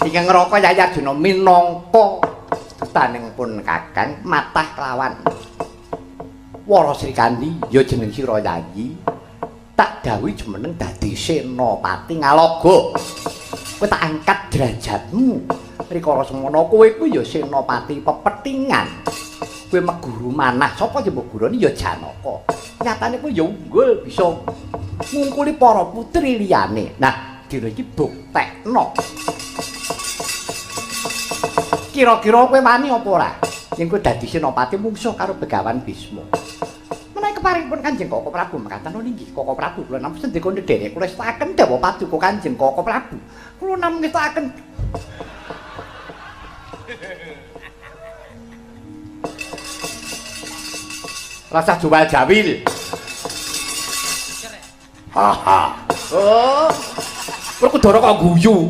Ingkang ngraka Yayi Arjuna minangka dutaning pun Kakang matah kelawan Wara Srikandhi ya jeneng sira Yayi. Tak dawuhi jumeneng dadi senopati Ngalaga. Kowe tak angkat derajatmu. Rikala semono kowe kuwi ya senopati pepethingan. Kowe meguru manah sapa sing mbok guroni ya Janaka. Nyatane kowe ya unggul bisa ngungkuli para putri liyane. Nah, dina iki buktekno. Kira-kira kowe wani apa ora? Yen kowe dadi senopati mungsuh karo Begawan Bisma. Menawi keparingipun Kanjeng Koko Prabu mekaten inggih Koko Prabu kula namung sendika ndherek kula estakaken dawuh paduka Kanjeng Koko Prabu. Kula namung ngestakaken Rasa juwal jawil. Haha. Oh. Werkudara kok guyu.